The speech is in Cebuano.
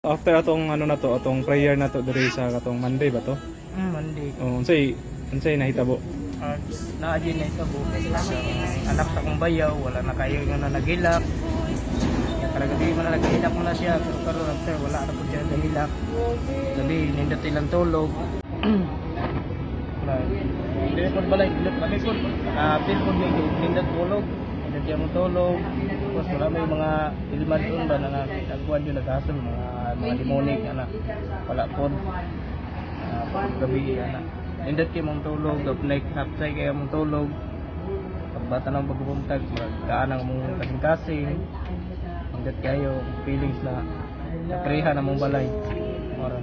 After atong ano na to, atong prayer na to diri sa katong Monday ba to? Monday. Oh, unsay nahitabo? Naa din na ito anak sa kong bayaw, wala na kayo nga na nagilak. Kaya talaga di man na nagilak mo na siya, pero karon after wala na po siya nagilak. Gabi, nindot ilang tulog. Wala. Hindi ko balay, dili kami ko. Feel ko may nindot tulog. Nindot siya mong tulog. Tapos wala may mga ilman doon ba na nagkuhan yun nagkasol, mga demonic, ana. Wala po. Gabi, ana. Nindot kayo mong tulog, like hapsay kayo mong tulog. Pagbata ng pagbubuntag, magkaan ang mong kasing-kasing. Nindot kayo, feelings na napreha na mong balay. Ora.